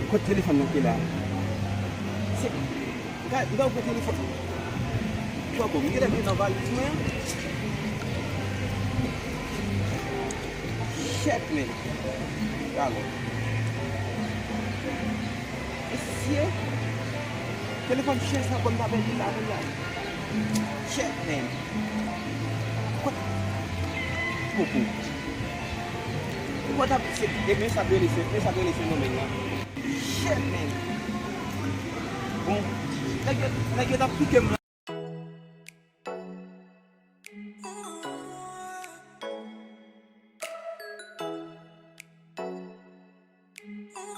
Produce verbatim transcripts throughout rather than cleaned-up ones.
Kot telefòn nan ki la? Se, gade, m ta pran telefòn. Poko, m genlè vin nan valiz mwen. Shit, man. Alò. Mesye, telefòn chen sa, kòm ta pèdi la, kounye a. Shit, man. Kot? Poko. Kot ap, se, e men sa k rele, se, men sa k rele fenomèn nan. Shit, man. Bon, nèg yo, nèg yo t ap pike m.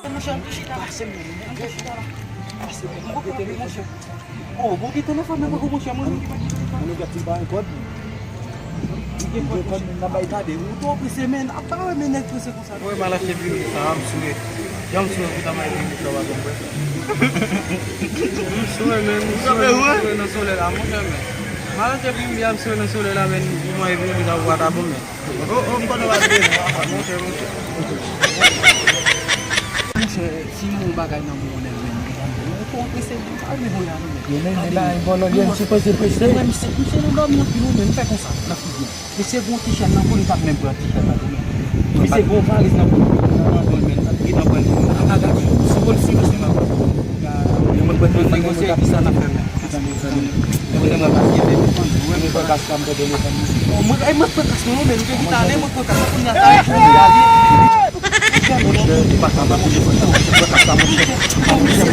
Monchè, m chita la. Pase m, monchè, chita la. Pase m, monchè. Oh, bon, gen telefòn nan, monchè, mwen menm ki pa gen telefòn. Nèg ap di pa gen kòd. Li gen kòd, monchè. N ap bay gade. Ou twò prese, men. Apa wè, men nèg prese konsa. Mwen pa lage pi sa, m sou. Jan m sou, pou ta may pi sa va konprann. M sou, men, m sou, m sou nan solèy la, monchè, men. Malanje pi m sou nan solèy la, men, pou mwen, epi m ta wata bon, men. Oh, oh, konnen w ap byen. Monchè, monchè. Monchè, si yon bagay nan mwen, men, ou twò prese, ou pa vle voye a, non, men. Yo, men, men, la, yon bòlò, yo, misye prese, prese. Mwen, misye, misye nan dòmi anpil, ou, men, m fè konsa, nan figi. Misye gon ti chèn nan kou li, m p ap menm pran ti chèn nan tou, men. Misye gon valiz nan kou li, nan, nan, nan, men, li nan pran li. A, a, gade, sou polisye, misye nan pran. Yo, mwen pran telefòn nan, yo t ap di sa n ap fè, men. Mwen, mwen pran kas la, m pran telefòn nan. Mwen, mwen pran kas la, m pran telefòn nan. Bon, mwen, e, mwen pran kas mwen, men, m te di talè, mwen pran kas la, kounye a, sa e pou m ale. Monchè, li pa ka pran telefòn nan, monchè, pran kas la, monchè.